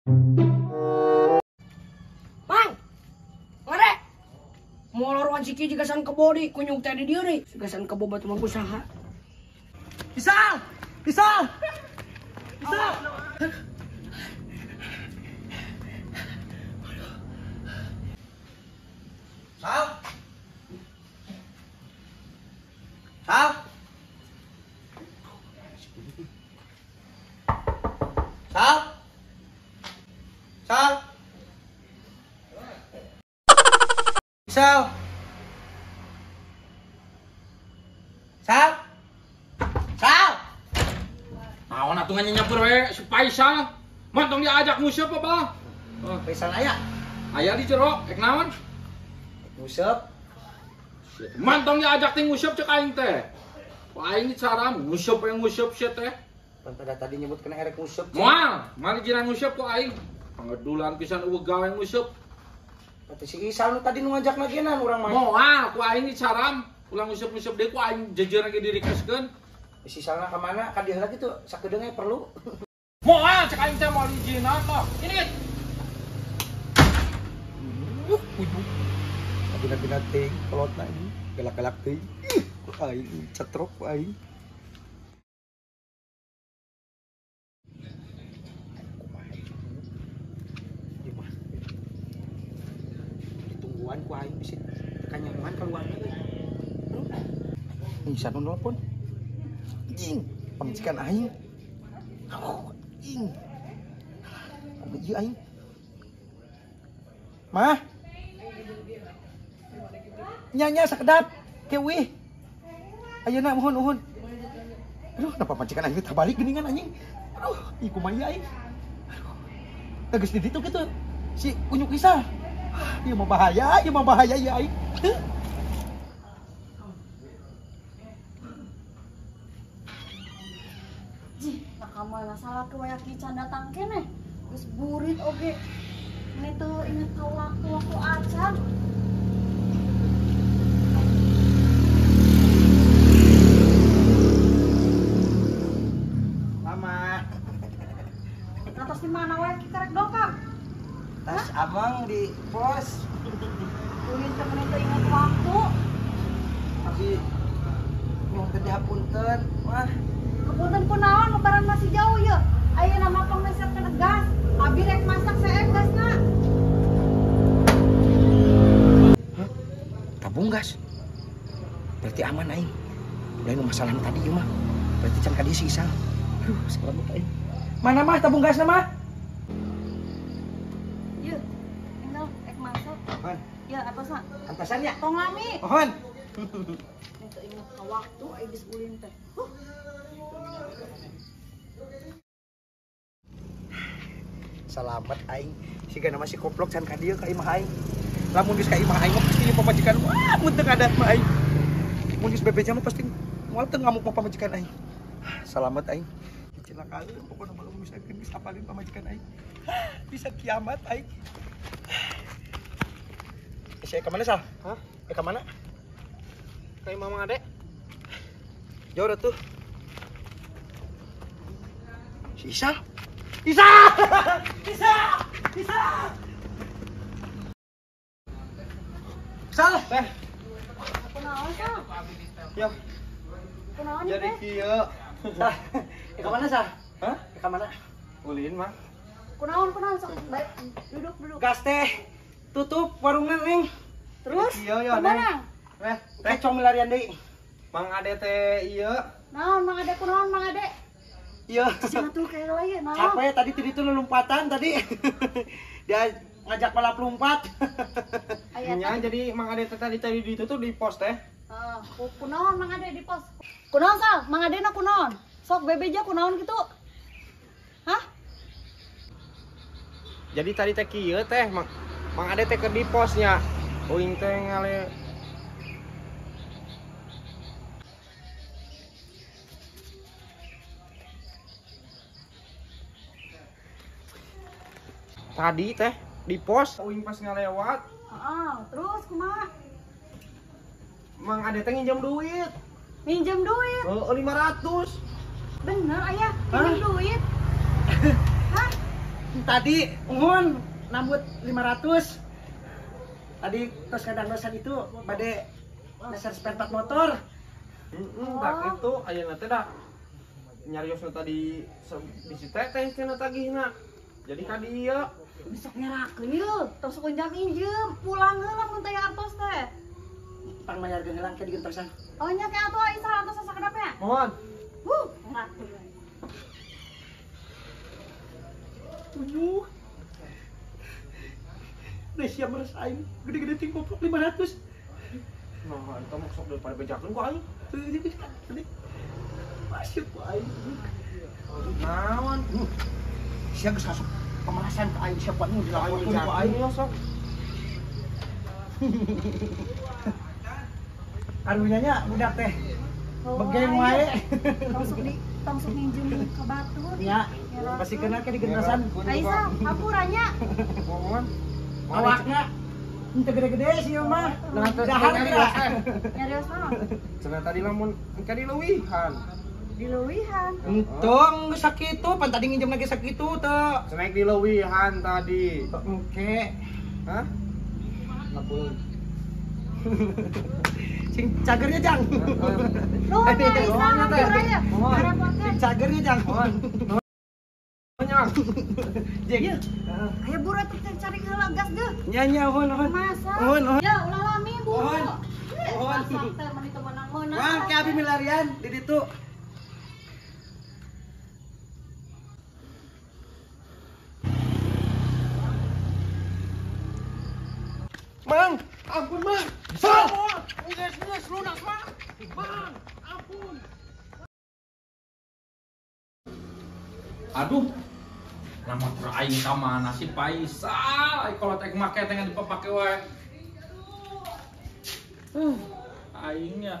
Mang. Ngare. Molor wan siki jigasan kebo di kunyung teh di dieu deui. Jigasan kebo batu mah usaha. Isal! Isal! Isal! Sal! Sal! Sal! Sal! Sal! Sal! Sal! Naon atuh nyampur we si Faisal. Mantong diajak nguseup apa? Oh, Faisal aya. Aya di jero, ek naon? Nguseup. Mantong diajak teh nguseup cek aing teh. Ku aing dicaram nguseup we nguseup sia teh. Pan pada tadi nyebut kena erek nguseup. Moal, mari jiran nguseup ku aing. Pangedulan pisan eueuh gawe nguseup. Pati si Isal nu tadi nu ngajak lagi-nan urang mah. Moal, ku aing dicaram ulang nguseup-nguseup deui ku aing jejer ge dirikeskeun. Si Isalna ka mana? Ka dieu heula kitu sakedeung ge perlu. Moal cek aing teh moal izinan mah. Ini. Kudu. Bina-bina teh kolotna ini galak-galak teh. Ku aing cetrok ku aing. Ieu mah. Ditungguan ku aing bisi kanyaman keluarna euy. Bisa nu nelpon. Anjing, pamajikan aing. Aduh, anjing. Kumaha ieu aing? Mah. Nya sakedap. Ke wih. Ayeuna mohon uhun. Aduh, kenapa pamajikan aing terbalik geuningan anjing. Aduh, ih kumaha ieu aing. Aduh. Tah geus di ditu kitu si Unyuk Isal. Ieu mah bahaya, ieu mah bahaya ieu aing. Jih, kamu masalah ke wayak can datang keneh. Geus burit oge. Ini tuh inget ka waktu-waktu acan. Mama. Atas di mana wae ki karek dongkap? Tas abang di pos. Ulin teh meni teu inget waktu. Abi nyong teh dihapunten, wah. Kepunten kunaon lebaran masih jauh ya. Ayeuna mah pangmeserkeun gas. Abi rek masak seek gasna. Hah? Tabung gas. Berarti aman aing. Lain masalah tadi ieu mah. Berarti can ka dieu si Isal. Aduh, selamat aing. Mana mah tabung gasna mah? Yeuh, enggal rek masak. Mohon. Ya, atosna. Antosan nya. Tong lami. Mohon. Teu inget ka waktu aing geus ulin teh. Huh. Selamat aing. Siga nama si koplok can ka dieu ka imah aing. Lamun geus ka imah aing mah pasti pamajikan wah mun teu ngadat mah aing. Mun geus bebeja mah pasti moal teu ngamuk mah pamajikan aing. Selamat aing. Dicilakaeun pokona mah lamun misalkan geus apalin pamajikan aing. Bisa kiamat aing. Saya ka mana Sal? Hah? Ka mana? Ka imah Mang Ade. Jauh atuh. Si Isal. Isal! Isal! Isal! Sal! Teh. Kunaon, Sal? Ya. Kunaon jadi teh? kieu. Sal. Ka mana, Sal? Hah? Ka mana? Ulin mah. Kunaon, kunaon sok baik duduk, duduk. Gas teh. Tutup warungna, Neng. Terus? Kieu ya, Neng. Neng. Teh, teh milarian deui. Mang Ade teh ieu. Naon Mang Ade kunaon Mang Ade? Iya. Cicing atuh kayak lagi naon. Capek tadi tadi itu lompatan tadi. Dia ngajak balap lompat. Nya jadi Mang Ade teh tadi tadi ditutup di pos teh. Heeh, kunaon Mang Ade di pos? Kunaon Sal? Mang Ade na kunaon? Sok bebeja kunaon kitu? Hah? Jadi tadi teh kieu teh Mang Ade teh keur di posnya. Uing teh ngale tadi teh di pos uing pas ngalewat. Heeh, terus kumaha? Mang Ade teh nginjem duit. Minjem duit? Oh, 500. Bener ayah, minjem duit. Hah? Tadi uhun nambut 500. Tadi tos kadangdosan itu bade meser spare part motor. Heeh, tak itu ayeuna teh da nyariosna tadi di si teteh cenah tagihna. Jadi ka dieu besok nyerakeun ieu, tong sok injem-injem, pulang heula mun teh artos teh. Pang mayarkeun heula ke digentosan. Oh nya ke atuh Aisyah artos sakedap nya. Mohon. Huh, nyerakeun. Tujuh. Deh siap meres aing, gede-gede ting goblok 500. Nah, eta mah sok daripada bejakeun ku aing. Masuk ku aing. Naon? Sia geus asup pemerasan ka aing siapa nu dilaporkeun ku aing sok. Karunya nya budak teh. Begeng wae. Tong sok nginjem ka batur. Nya, pasti kena ke digentosan. Aisyah, hampuranya. Mohon. Awakna henteu gede-gede sih mah. Dahar geura. Nyarios mah. Cenah tadi lamun engke dileuwihan. Dileuwihan. Entong geus sakitu, pan tadi nginjem lagi sakitu teu. Cenah dileuwihan tadi. Engke. Hah? Ampun. Sing cagernya jang. Nuhun ya Aisyah, hampuranya. Sing cagernya jang. Jeung. Aya buru atuh cari heula gas deuh. Nya nya uhun uhun. Masa? Uhun uhun. Ya ulah lami buru. Uhun. Uhun. Masak teh meni teu meunang-meunang. Wah, ke abi milarian di ditu. Mang, ampun mang. Sal. Geus lunas mang. Mang, ampun. Aduh. Nah motor aing ka mana si Faisal? Aing kalau teh make teh dipapake wae. Aingnya.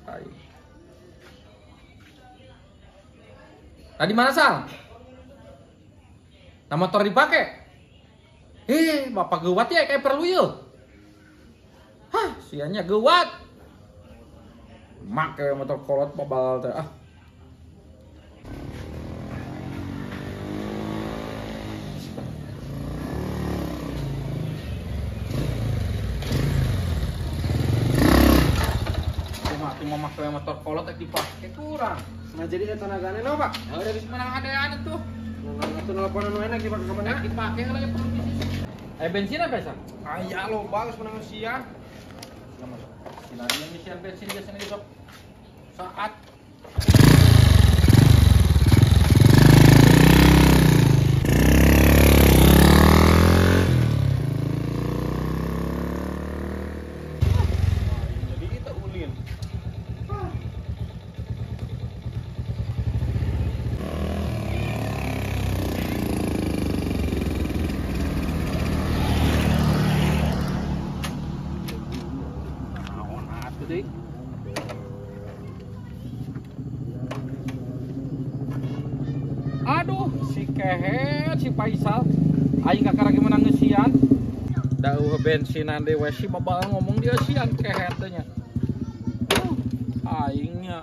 Aing. Tadi mana Sal? Nah motor dipake? Bapak gewat ya kayak perlu yeuh. Hah, sianya gewat. Make motor kolot babal teh ah. Mau make motor kolot teh dipake kurang. Nah jadi eta tenagane no, Pak? Ya udah geus menang adean atuh. Nah, atuh nelponan nu enak dipake ka mana? Dipake heula ya perlu bisnis. Bensin apa Sal? Aya loba geus menang sian. Sinarnya ngisian bensin biasanya sok saat. Jadi kita ulin. Aduh, si kehet, si Faisal. Aing kakara gimana ngesian. Dauh bensinan dewe si babal ngomong dia sian kehet nya. Aingnya.